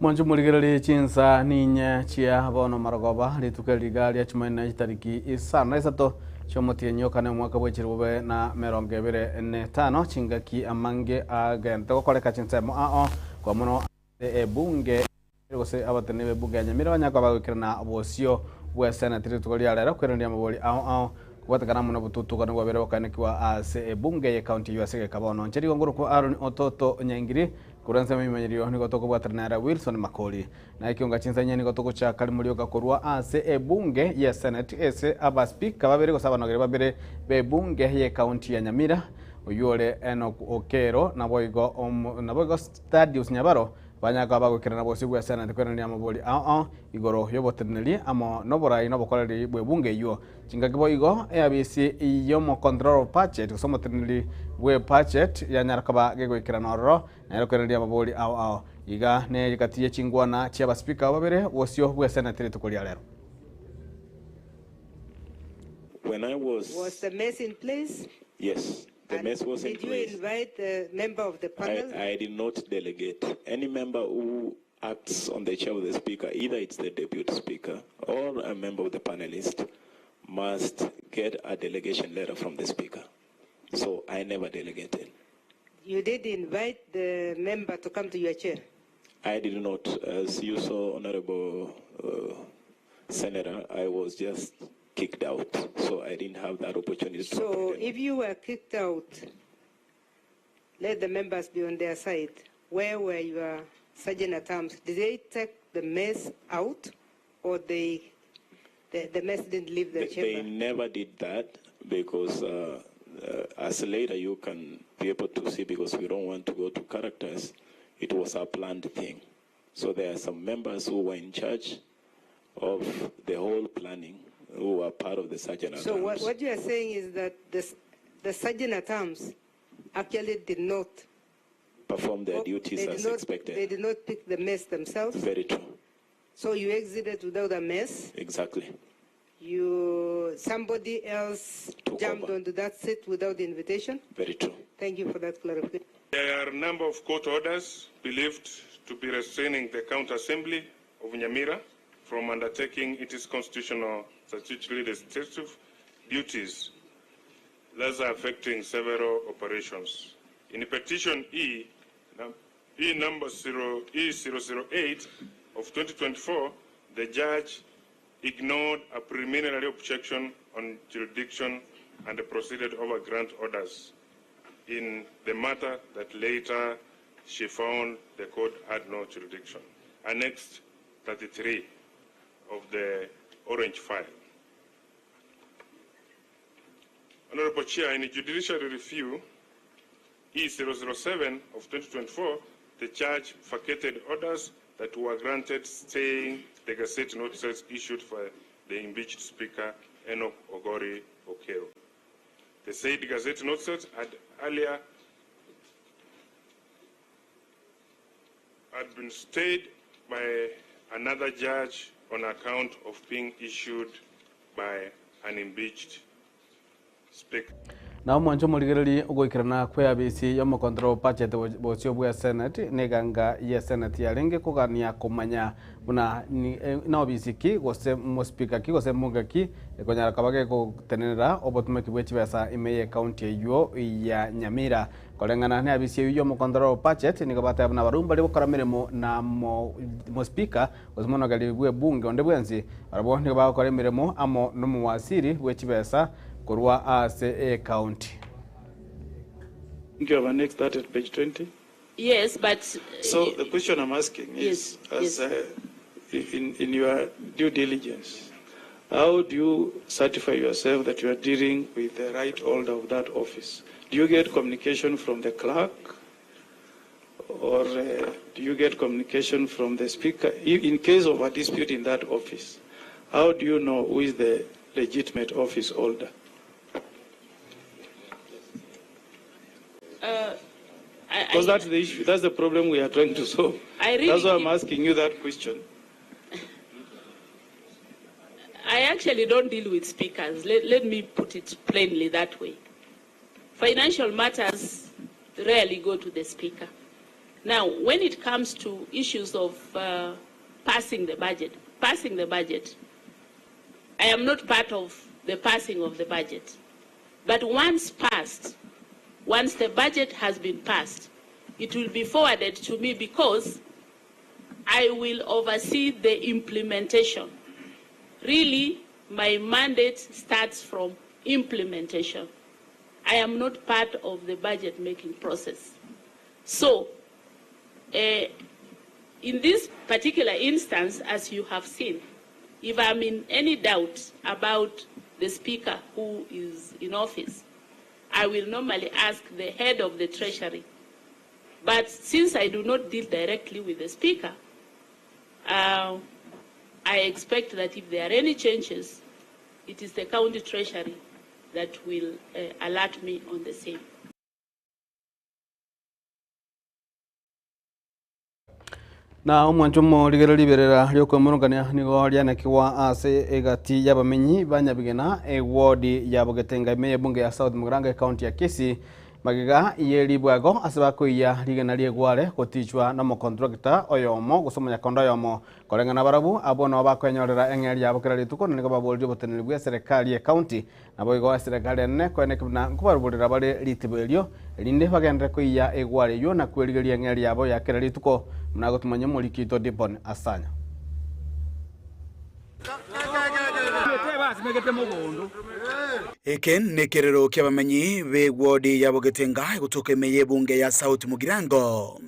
Mwanche morigererie chinsa ninye chia bono marogoba, rituko eri riga ria chimaene chitariki isano na isato chi'omotienyi o kane omwaka bwe chilifu bibere na merongo ebere na etano, chingaki amange agente gokoreka chinsemo ao kwa mono ase ebunge gose abateneneri b'ebunge ya Nyamira banyare koba bagoikerana bosio bw'eseneti rituko ria rero koiraneria amabori ao ao kobwatekana amo nobotutukanu bwabere bokaenekigwa ase ebunge y'ecounty eyio ase egeka bono. Inche rigo ngorokwa Aaron Ototo Nyaingiri. Korwa ensemo y'ebimanyerio nigo tokobwaterana ere Wilson Makori. Na ekionga chinsa inye nigo togochaka rimo rioka korwa ase ebunge ye Senate ase aba speaker babere gose abanogeri babere b'ebunge ye county ya Nyamira oyio ore Enock Okero naboigo naboigo Thaddeus Nyabaro banyare koba bagoikerana bosio bwe Senate koiraneria amabori ao ao igoro y'oboteneneri amo noborai nobokoreri bw'ebunge eyio. Chingaki boigo eabisi y'omo controller of budget gose omoteneneri bwe budget yanyara koba gegoikerana ororo nere koiraneria amabori ao ao. Iga ne gati ye chingwana chia abaspeaker abo babere bosio bwe senate rituko ria rero. When I was. Was the mess in place? Yes, the And mess was in did you place. invite the member of the panel? I, I did not delegate. Any member who acts on the chair of the speaker, either it's the deputy speaker or a member of the panelist, must get a delegation letter from the speaker. So I never delegated. You did invite the member to come to your chair? I did not. As you saw, Honorable uh, Senator, I was just kicked out. So I didn't have that opportunity to So if you were kicked out, let the members be on their side. Where were your sergeant at arms? Did they take the mess out or they, the, the mess didn't leave the They, chamber? they never did that because uh, uh, as later you can be able to see because we don't want to go to characters, it was a planned thing. So there are some members who were in charge of the whole planning who were part of the sergeant at So what, arms. what you are saying is that the, the sergeant at arms actually did not perform their duties they did as not, expected. They did not pick the mess themselves. Very true. So you exited without a mess. Exactly. You somebody else Took jumped over. onto that seat without invitation. Very true. Thank you for that clarification. There are a number of court orders believed to be restraining the County Assembly of Nyamira from undertaking its constitutional statutory legislative duties, thus affecting several operations. In petition E, E number 0, E008 of 2024, the judge ignored a preliminary objection on jurisdiction and proceeded over grant orders in the matter that later she found the court had no jurisdiction. Annex 33 of the orange file. Honorable Chair, in a judiciary review E007 of 2024, the judge vacated orders that were granted staying the gazette notices issued for the impeached speaker, Enoch Ogori Okero. The said gazette notices had earlier had been stayed by another judge on account of being issued by an impeached speaker. Na omwanche omorigererie ogoikerana kw'eabisi y'omocontroller o budget bosio bwe Senate neganga ye Senate yarenge kogania komanya buna nobisi ki gose mospeaker ki gose mbunge ki ekonyara koba gegotenenera obotumeki bwe chibesa ime ye county eywo ya Nyamira. Koreng'ana neabisi eyio y'omocontroller o budget nigo bateba buna barabwo mbare gokora meremo na mospeaker gose monogeri bw'ebunge onde bwensi, barabwo nigo bagokora emeremo amo nomowasiri bwe chibesa korwa ase ecounty. think you have annexed that at page 20. Yes, but... So the question I'm asking is, Yes, as, yes. in your due diligence, how do you certify yourself that you are dealing with the right holder of that office? Do you get communication from the clerk? Or do you get communication from the speaker? In case of a dispute in that office, how do you know who is the legitimate office holder? Because that's the issue, that's the problem we are trying to solve. I really That's why I'm keep asking you that question. I actually don't deal with speakers. Let me put it plainly that way. Financial matters rarely go to the speaker. Now, when it comes to issues of passing the budget, passing the budget, I am not part of the passing of the budget. But once passed, once the budget has been passed, it will be forwarded to me because I will oversee the implementation. Really, my mandate starts from implementation. I am not part of the budget making process. So, in this particular instance, as you have seen, if I'm in any doubt about the speaker who is in office, I will normally ask the head of the treasury. But since I do not deal directly with the speaker, I expect that if there are any changes, it is the county treasury that will alert me on the same. Na omwancho omorigereria riberera riokwemurungania nigo rianekigwa ase egati y'abamenyi ba Nyabigena ewodi ya Bogetenga ime y'ebunge ya South Mugirango ekaunti ya Kisii magega yeribwago ase bakoiya rigena riegware gotichwa na omocontractor oyomo gose omonyakondo oyomo koreng'ana barabu abwo nabo bakwenyorera eng'eri yabo kera rituko na nigo baboririe oboteneneri bwa eserekari ekaunti nabo igo eserekari enene koeneki buna nkobaruborera bare ritibo erio erinde bagendere koiya egware eywo na kwerigeria eng'eri yabo ya kera rituko muna gotumanya omorikito Dibon Asanya. Eke nekerero ki'abamenyi b'ewodi ya Bogetenga egotoka ime y'ebunge ya South Mugirango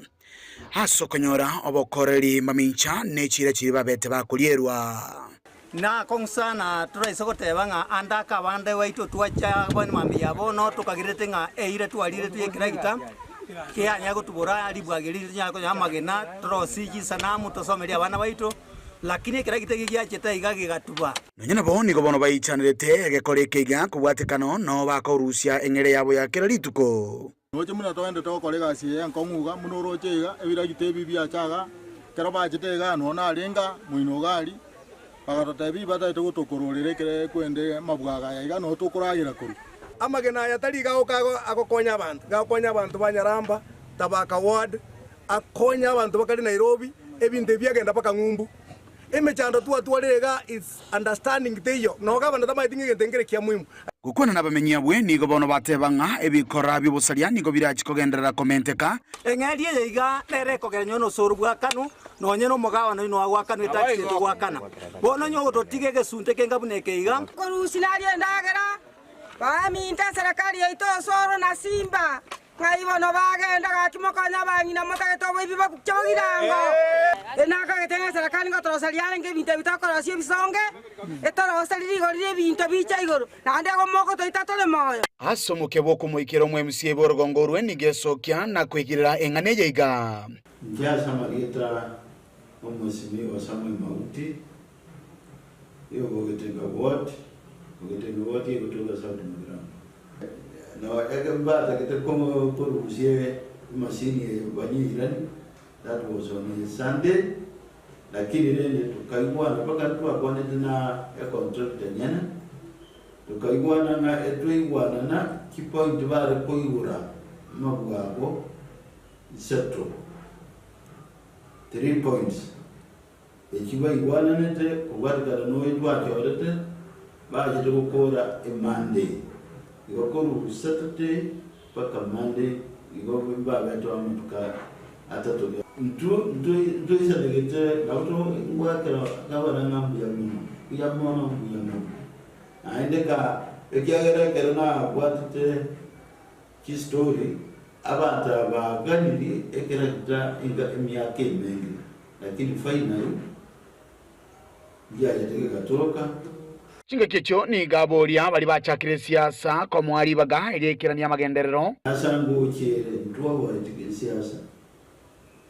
ase okonyora obokoreri mamincha ne chiira chiria babete bakorierwa. Na akong'u sana toraise goteba ng'a ande ake abande baito twacha abande mambia ya bono tokagirete ng'a eira twariretwe y'ekeragita kianyare gotubora ribwagi riria tonyare konyora amagena torosie chisanamu tosomerie abana baito, lakini ekeragita eke giachete iga gegatuba. Nonya nabo nigo bono baichanerete egekora eke iga kobwatekana nao bakorusia eng'ere yabo ya kera rituko. Roche buna toendete gokora egasi eye enkong'u iga, buna oroche iga, ebiragita ebi biacha iga, ekero bachete iga nonya narenge aa, moino iga aria, bagatotebia ibatagete gotokororera ekere kwende amabwaga aya iga nonya tokoragera korwa. Amagena aya tari iga agoka agokonya abanto, iga agokonya abanto ba Nyaramba, Tabaka Ward, akonya abanto bakare Nairobi, ebinto ebi biagenda mpaka ng'umbu. Emechando twatwarire iga is understanding teiyo, nonya gavana tamaeti ng'a egento nkere kia muhimu. Gokwana nabamenyi abwe nigo bono bateba ng'a ebikora bi'obosaria nigo birachi kogenderera komenteka. Eng'eria eye iga nere ekogera nyowe nosoro bw'akanwa, nonye nomogabane oino agwakanwa etachi yaito goakana. Bono onye ogototiga egesunte kenga buna eke iga. Korusia naria endagera, baminto eserekari yaito osoro na simba, Ng'ai bono bagenda gaki mokonye abang'ina motagete oboibi bokukia bogirango? Enakagete ng'a eserekari ngotoroseria arenge ebinto ebi tokorosia ebisonge, etoroserie rigori ri'ebinto bicha igoro, naende igo mogotoita tore moyo. Ase omokia bw'okomoikera omoMCA bw'orogongo orwe nigo esokia na koigirera eng'ana eye iga. Inche ase amarieta 'Omwesimigwa Samuel Mauti, oyobogetenga Ward, Bogetenga Ward egotoka South Mugirango. Na ekero batagete korusia emashini eye banyeiranie, that was on a Sunday, lakini rende tokaigwana mpaka ntwakwanete na econtractor nyene, tokaigwana ng'a etwaigwanana chipoint bare koigora amabwabo isato, three points. Eki baigwananete kobwatekana noyo twachorete, bachete gokora eMonday. Igo korwa Saturday mpaka Monday igo babete amatuko atato. Intwe ntoisanegete nabo togwakera gavana ng'a mbuya mono, mbuya mono, mbuya mono. Naende ka ekiagera ekero nabwatete chistori, abanto aba baganirie ekeragita enga emiaka emenge. Lakini finally ndiachete gegatoroka. Chingaki echio nigo aboria baria bachakire esiasa komoa ribaga eriaikerania amagenderero. Ase ngochiere ntwaboretie gesiasa,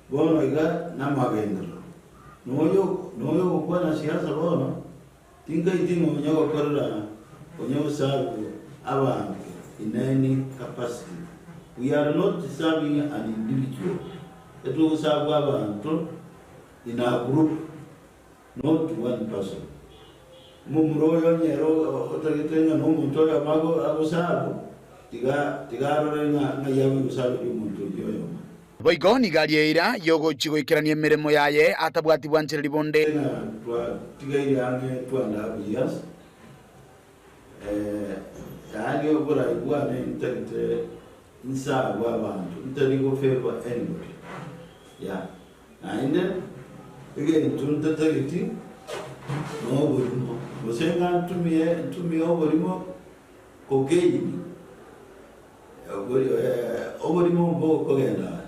bono iga namagenderero. Noyo noyo ogokwana siasa bono, tinkaiti ng'a onye gokorera onye goserve abanto in any capacity. We are not serving an individual, etogoserve abanto in a group, not one person. Omomura oyo onye ere otagete ng'a nomonto oyomo agoserve, tiga tiga arore ng'a ng'ai agoserveria omonto oyio oyomo. Boigo nigo aria eira y'ogochia goikerania emeremo yaye atabwati bwanchereri bonde. Ng'a twatigaire ang'e two and a half years, yaani oborai bwane ntagete nserve abanto, ntari go favour anybody, yeah. Naende egento ntatageti noborimo, gose ng'a ntumie ntumie oborimo kogain oborimo mbokogenda are.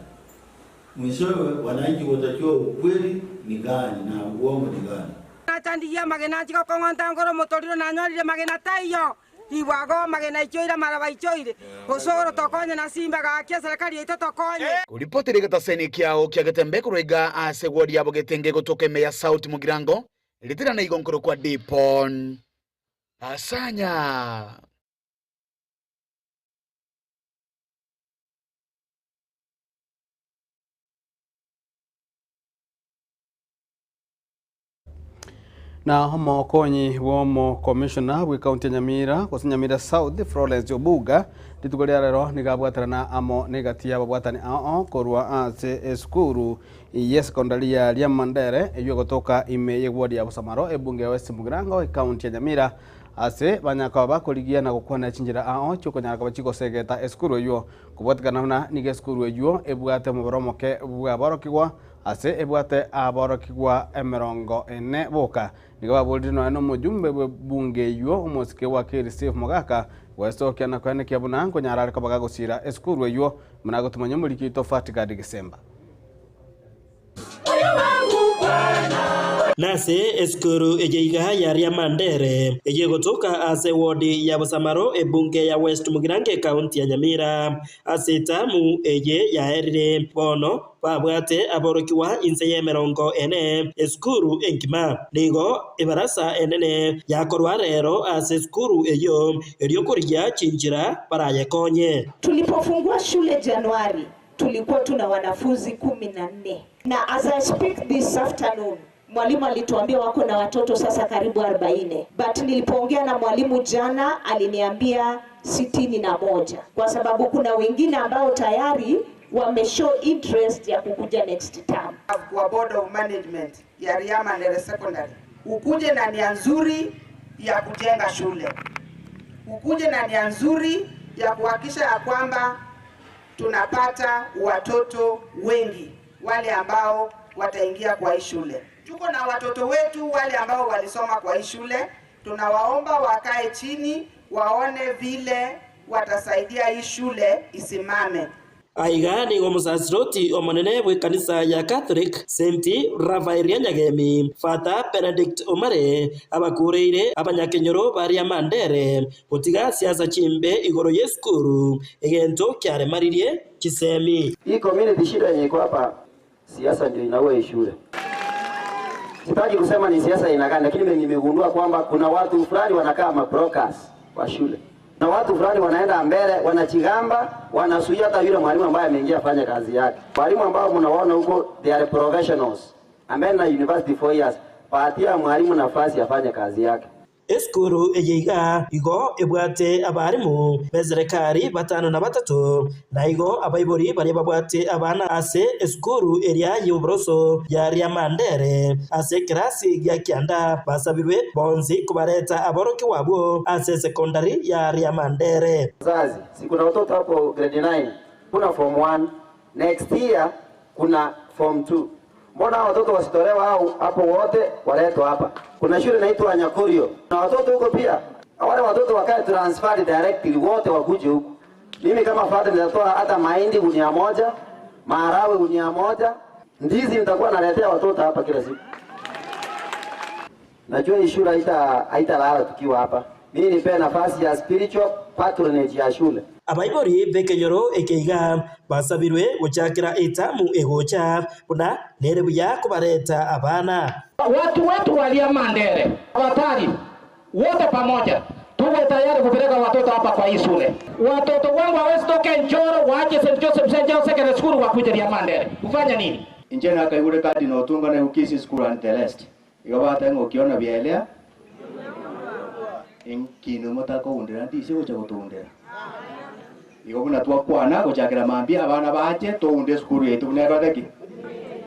Mwishowe wananchi watajua ukweli ni gani na uongo ni gani. Nachandigie amagena anchie gokong'onta nkore omotoriro, nanyorire magena taiyo, ribwago amagena aichoire amaraba aichoire, osoro tokonye na simba gaki eserekari yaito tokonye. Koripotera egetaseni kiao kia Getembe korwa iga ase egwori yabo Getenge egotoka ime ya South Mugirango, ritirana igo nkorokwa Dipon Asanya. Na omokonyi bw'omokomishona bw'ekaunti ya Nyamira gose Nyamira South Florence Obuga rituko ria rero nigo abwaterana amo negati y'ababwatani ao korwa ase esukuru y'esekondari ya Riamandere eywo egotoka ime y'eward ya Bosamaro ebunge ya West Mugirango ekaunti ya Nyamira ase banyakaba bakorigia na gokwanera chinchera ao chiokonyara koba chigosegeta esukuru eywo kobwatikana buna nigo esukuru eywo ebwate omobere omoke bw'aborokigwa Ase ebwate aborokigwa emerongo ene boka, nigo baborire nonya nomojumbe bw'ebunge eyio, omosike wa Keri Steve Mogaka, gwesokia na koenekia buna nkonyara are koba gagosiira esukuru eyio, buna agotumanya omoriki oito Fatgard Gisemba. Nase esukuru eye iga ya Riamandere, eye egotoka ase ewodi ya Bosamaro ebunge ya West Mugirango ekaunti ya Nyamira. Ase etamu eye yaerire, bono babwate aborokigwa inse y'emerongo ene, esukuru engima. Nigo ebarasa enene yakorwa reero ase esukuru eyio, erio korigia chinchera barayekonye. Tulipofungua shule Januari tulikuwa tuna wanafunzi 14 na as I speak this afternoon mwalimu alituambia wako na watoto sasa karibu 40, but nilipoongea na mwalimu jana aliniambia 61, kwa sababu kuna wengine ambao tayari wameshow interest ya kukuja next term. Kwa board of management ya Riamandere Secondary, ukuje na nia nzuri ya kujenga shule, ukuje na nia nzuri ya kuhakikisha ya kwamba tunapata watoto wengi wale ambao wataingia kwa hii shule. Tuko na watoto wetu wale ambao walisoma kwa hii shule, tunawaomba wakae chini waone vile watasaidia hii shule isimame. Aiga nigo omosasiroti omonene bw'ekanisa ya Catholic Saint Raphael Nyagemi, Father Benedict Omare, abakureire abanyakenyoro baria Mandere gotiga siasa chimbe igoro y'esukuru, egento kiaremaririe chisemi. Hii community shida yenye iko hapa, siasa ndio inaua hii shule. Sitaki kusema ni siasa aina gani, lakini mimi nimegundua kwamba kuna watu fulani wanakaa mabrokers wa shule na watu fulani wanaenda mbele, wanachigamba, wanasuia hata yule mwalimu ambaye ameingia afanye kazi yake. Walimu ambao mnawaona huko, they are professionals, ameenda university 4 years, patia mwalimu nafasi afanye kazi yake. Esukuru eye iga igo ebwate abarimu b'eserekari batano na batato, na igo abaibori baria babwate abana ase esukuru eria y'oboroso ya Riamandere ase ekerasi gia kianda basabirwe bonsi kobareta aborokigwa abwo ase esekondari ya Riamandere. Wazazi, si kuna watoto hapo grade 9, kuna form 1, next year kuna form 2. Mbona hao watoto wasitolewa hao hapo wote waletwe hapa? Kuna shule inaitwa Nyakurio na watoto huko pia. Wale watoto wakae transferred directly wote wakuje huku. Mimi kama father nitatoa hata mahindi gunia moja, maharagwe gunia moja, ndizi nitakuwa naletea watoto hapa kila siku. Najua hii shule haitalala tukiwa hapa. Mimi nipe nafasi ya spiritual patronage ya shule. Abaibori b'ekenyoro eke iga basabirwe gochakera etamu egocha buna nere buya kobareta abana. Watu wetu wa Riamandere, watari wote pamoja tuwe tayari kupeleka watoto hapa kwa hii shule. Watoto wangu hawezi toka Njoro waache St. Joseph St. John Secondary School wakuje Riamandere. Kufanya nini? Inje na kaigure kadi no tunga na ukisi school and the rest. Igabata ngokiona bielea. Enkino motako undira ndise gocha gotundira. Igo buna twakwana gochakera mambia abana bache tounde esukuru yaitu buna ekorete ki?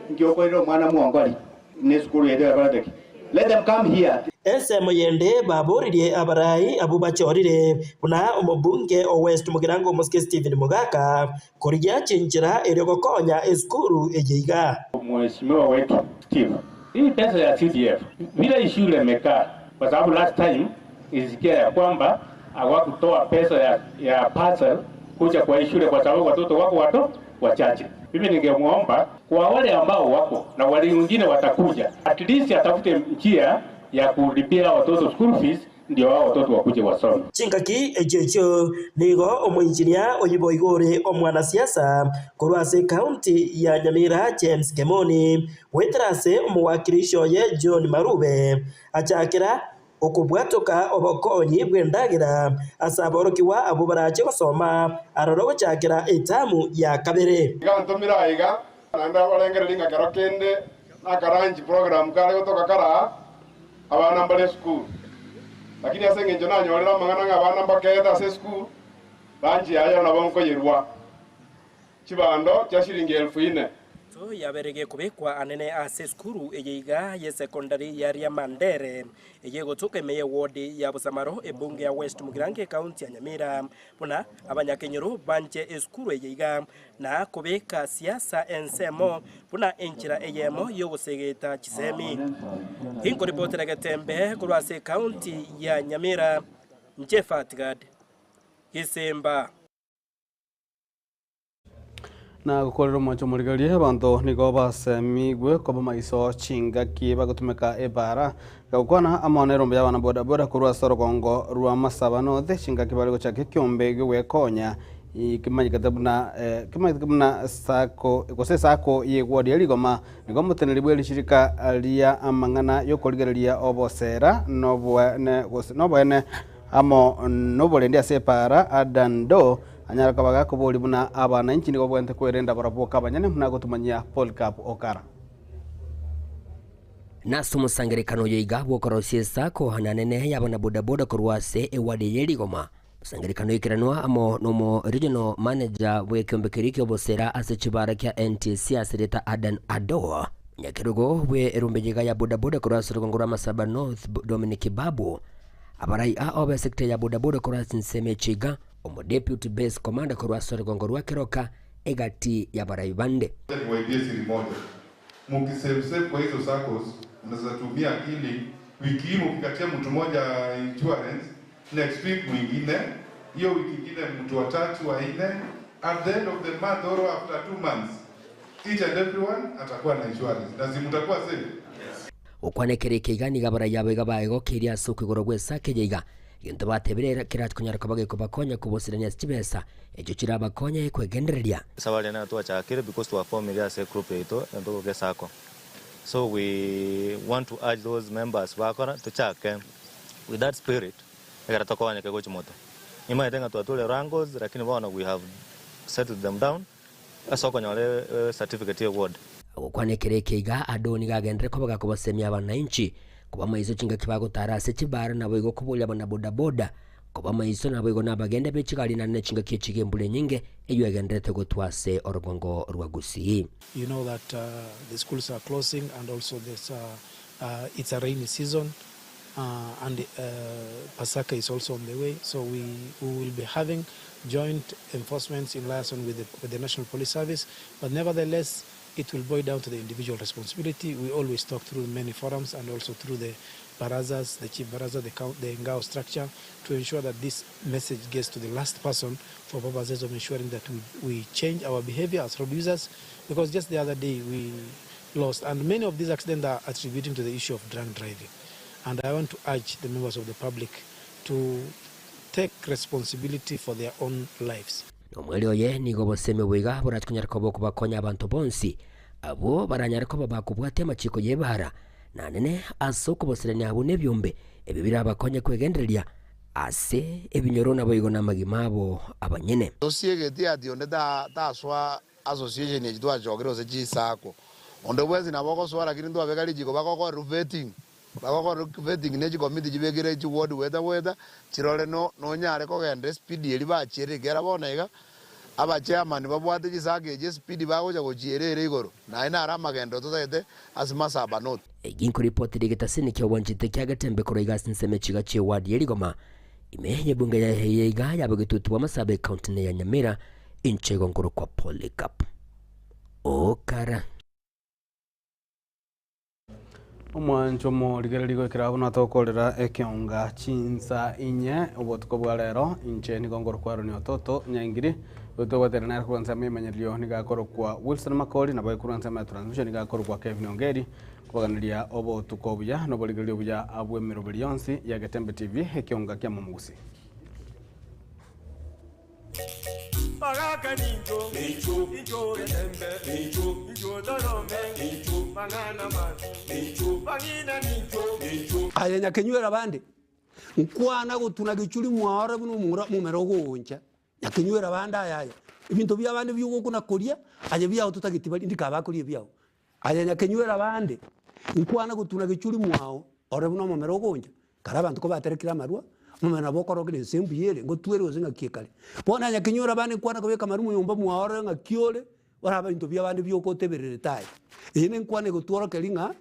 Nki okorire omwana mwongori na esukuru yaitu ekorete ki? Let them come here. Ensemo yende baboririe abarai abwo bachorire, buna omobunge o West Mugirango Omosike Stephen Mogaka, korigia chinchera erio gokonya esukuru eye iga. Mheshimiwa wetu Steve, hii pesa ya CDF vile hii shule imekaa, kwa sababu last time ilisikia ya kwamba hawakutoa pesa ya, ya parcel kuja kwa hii shule kwa sababu watoto wako wato wachache. Mimi ningemwomba kwa wale ambao wako na wale wengine watakuja, at least atafute njia ya kulipia watoto school fees, ndio hao watoto wakuje wasome. Chingaki echio echio nigo omoinjinia oyio boigo ore omwanasiasa korwa ase ekaunti ya Nyamira James Kemoni goetera ase omowakilishi oye John Marube achakera okobwatoka obokonyi bw'endagera ase aborokigwa abwo barache gosoma aroro gochakera etamu ya kabere. Iga ntomire aiga, naende abarengereria ng'a kero kende nakaranchi program kare gotoka karaa, abana mbare esukuru. Lakini ase eng'encho nanyorire amang'ana ng'a abana mbakeete ase esukuru, ranchi yaye nabo nkoyerua chibando chia shilingi elfu ine. Engencho yabere gekobekwa anene ase esukuru eye iga y'esekondari ya Riamandere, eye egotoka ime y'ewodi ya Bosamaro, ebunge ya West Mugirango ekaunti ya Nyamira, buna abanyakenyoro banche esukuru eye iga na kobeka siasa ensemo buna enchera eyemo y'ogosegeta chisemi. Inkoripotera Getembe korwa ase ekaunti ya Nyamira, inche Fatgad Gisimba. Na gokorera omwancho omorigereria abanto nigo basemigwe koba maiso chingaki bagotumeka ebara. Gagokwana amo na erombe y'abana bodaboda korwa ase orogongo rwa Masaba North chingaki bare gochaka ekiombe giogwekonya kimanyekete buna kimanyekete buna sacco gose esacco y'egwori ya rigoma nigo omoteneneri bw'erishirika ria amang'ana y'okorigereria obosera noboene gose noboene Amo noborendi ase epaara, Adan Do anyare koba gakoboria buna abananchi nigo babwenerete kwerenda barabwo abanyene buna agotumanyia Polycarp Okara. Nase omosangererekano oyo iga bw'okorosia esako hananene y'abanabodaboda korwa ase eward eye Rigoma. Omosangererekano oikeranwa amo nomo regional manager bw'ekeombe keria ki'obosera ase chibara kia NTC ase rieta Adan Ado, Nyakerogo bwe erombe iga ya bodaboda korwa ase orogongo rwa Masaba North Dominic Babu, Abarai ao b'esecta ya bodaboda korwa ase ensemo echiga, Omodeputy Base Commander korwa ase orogongo rwa Keroka, egati y'abarai bande. Niwaibie siri moja, mukisave save kwa hizo saccos mnaweza tumia akili, wiki hii mukikatia mtu moja insurance, next week mwingine, hiyo wiki ingine mtu wa tatu wa nne, at the end of the month or after 2 months each and everyone atakuwa na insurance na si mtakuwa safe. Gokwana ekero eke iga nigo abarai abo iga baegokeire ase okoigorwa gw'esake eye iga, egento batebire kerachie konyara koba gekobakonya kobosirania ase chibesa echio chirabakonye kwegendereria. Safari ene twachakire because twafomire ase group yaito entogoka esacco. So we want to urge those members bakora tochake with that spirit ekero tokonyeke gochia moto. Nimaete ng'a twatware wrangles lakini bono we have settled them down ase okonyora certificate ya ward. Gokwana ekero eke iga, Ado nigo agenderere koba gakobasemia abananchi koba maiso chingaki bagotara ase chibara naboigo koboria abanabodaboda koba maiso naboigo nabagende be chigari naende ne chingaki echiga embura enyinge eyio egendererete gotwa ase orogongo rwa Gusii. You know that the schools are closing and also there's, it's a rainy season and Pasaka is also on the way. So we, we will be having joint enforcements in liaison with the, with the National Police Service. But nevertheless, it will boil down to the individual responsibility. We always talk through many forums and also through the barazas, the chief baraza, the, the Ngao structure, to ensure that this message gets to the last person for purposes of ensuring that we, we change our behavior as road users. Because just the other day we lost, and many of these accidents are attributing to the issue of drunk driving. And I want to urge the members of the public to take responsibility for their own lives. Omweri oye nigo obosemi boiga borachie konyara koba okobakonya abanto bonsi abwo baranyare koba bakobwatia amachiko y'ebara nanene ase okoboserania abwo nebiombe ebio birabakonye kwegendereria ase ebinyoro naboigo na amagima abo abanyene. Tosiegeti ati onde taswa association echi twachokire ase chisacco onde bwensi nabo ogoswa lakini ntwabeka richiko bagokora vetting. Bagokora vetting ne chikomiti chibekire chiward goeta goeta, chirore no nonyare kogenda espeed eria bachiere ekiagera bono iga, abachairman babwate chisacco echi espeed bagocha gochiera ere igoro, naye naro amagendo totagete ase Masaba North. Egi nkoripoti rigetasini kia obwanchete kia Getembe korwa iga ase ensemo echiga chi'eward ye Rigoma, ime y'ebunge ya eye iga y'abagetutu b'Amasaaba ecounty ya Nyamira, inche igo nkorokwa Polycarp Okara. Omwancho omorigereria goikera buna tokorera ekeonga chinsa inye obotuko bwa rero, inche nigo nkorokwa Aaron Ototo Nyaingiri, oyo togotera nere korwa ensemo y'emenyererio nigo akorokwa Wilson Makori, nabo korwa ensemo ya transmission nigo akorokwa Kevin Ongeri, kobaganiria obotuko obuya na oborigereria obuya bw'emeroberi yonsi ya Getembe TV, ekeonga kia Momogusi. Bagaka nincho, nincho, nincho getembe, nincho, nincho torome, nincho, mang'ana mabi, nincho, bang'ina nincho, nincho. Aye nyakenywera abande, nkwana gotuna gechuri mwaore buna omomura omomera ogooncha, nyakenywera abande aya aya, ebinto biabande biogokuna koria, aye biao totageti baria ndika abakoria ebiao. Aye nyakenywera abande, nkwana gotuna gechuri mwao, ore buna omomera ogooncha. Kare abanto kobaterekire amarwa, omomera nabo okorokire ense mbuya ere, ngotwere gose ng'aki ekare. Bono aye nyakenywera abande nkwana kobeka amarwa monyomba mwao orore ng'aki ore, orabe ebinto biabande biogotebererete aye. Eye nenkwana egotworokeria ng'a,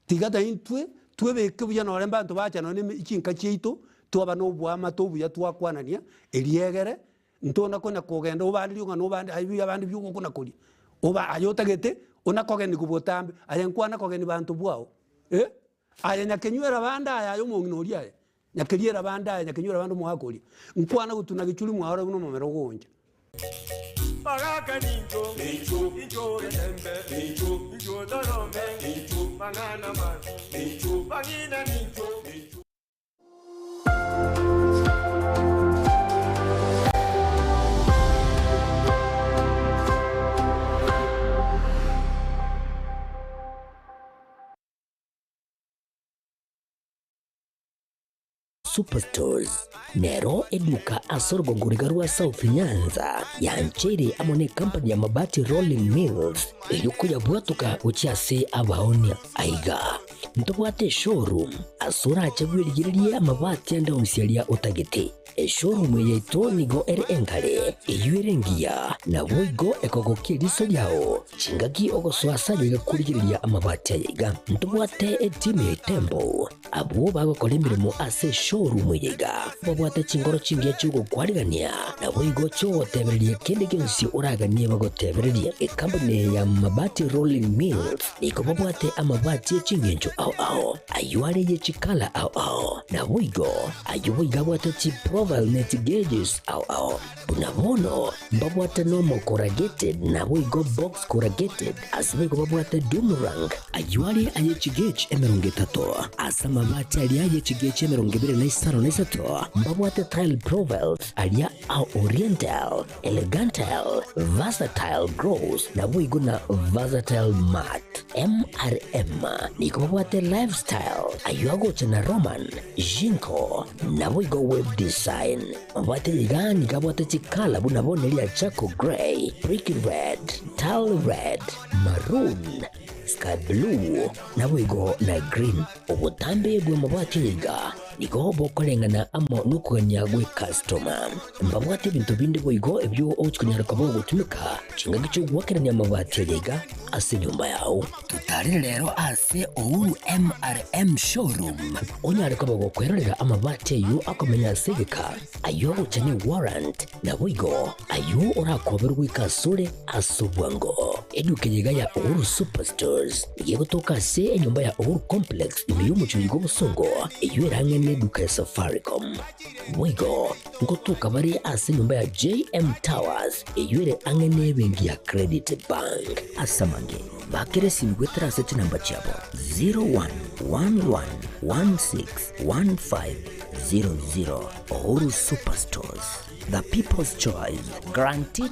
tiga naintwe twebeke buya nore mbanto bacha nonye na chinka chiaito, twaba na oboamate obuya twakwanania, eriegere, Ntona konya kogenda obanderie ng'a nobande aye biabande biogokuna koria, oba aye otagete onakogeni botambe, aye nkwana kogeni banto bwao eh? Aye nyakenywera bande aya aye omong'ina oria aye, nyakeriera bande aye nyakenywera bande omogaka oria, nkwana gotuna gechuri mwaore buna omomera ogooncha. Bagaka nincho, nincho, nincho getembe, nincho, nincho torome, nincho, mang'ana mabi, nincho, bang'ina nincho, nincho. Superstores nero eduka ase orogongo riga rwa South Nyanza yancheire amo ne company ya Mabati Rolling Mills eyio koyabwatoka gochia ase abaonia. Aiga ntobwate eshowroom ase orache bwerigererie amabati ande onsi aria otagete. Eshowroom eye yaito nigo ere enkare, eyio ere engiya, naboigo ekogokia eriso riao chingaki ogosoa ase aye iga korigereria amabati aya iga. Ntobwate etimu ya Itembo abwo bagokora emeremo ase eshowroom eye iga, babwate chingoro chingiya chi'ogokwarigania, naboigo chi'ogotebereria kende gionsi oraganie bagotebererie. Ekampuni ya Mabati Rolling Mills nigo babwate amabati e chingencho ao ao, ayio are ye chikala ao ao, naboigo ayio boigo abwate chiprofile ne chigeges ao ao. Buna bono mbabwate normal corrugated naboigo box corrugated, ase boigo babwate doomerang, ayio are aye chigauge 30, ase amabati aria aye chigauge 25 mbabwate tile profiles aria a oriental, Elegantal, Versatile Gross, naboigo na Versatile Mart. MRM nigo babwate Lifestyle, ayio agocha na Roman, Jinko, naboigo Web Design. Mabwate iga nigo abwate chikala buna bono eria Charcoal Grey, Brick Red, Tile Red, Maroon, Sky Blue, naboigo na Green. Obotambe bw'amabati iga nigo bokoreng'ana amo nokogania gw'ekastoma. Mbabwate ebinto binde boigo ebio ogochia konyara koba ogotumeka chingaki chi'ogoakerania amabati aya iga ase enyomba yao. Totarere rero ase Uhuru MRM Showroom onyare koba gokwerorera amabati ayio akomenya ase egeka, ayio agocha ne warrant, naboigo ayio orakoberwe goika asore ase obwango. Eduka eye iga ya Uhuru Superstores nigo egotoka ase enyomba ya Uhuru Complex ime y'omochie oyo bw'obosongo, eyio ere ang'e neduka ya Safaricom. Boigo ngotoka bare ase enyomba ya JM Towers eyio ere ang'e nebenki ya Credit Bank. Ase amange, bakera esimi goetera ase chinamba chiabo 0111161500. Uhuru Superstores, the people's choice, guaranteed.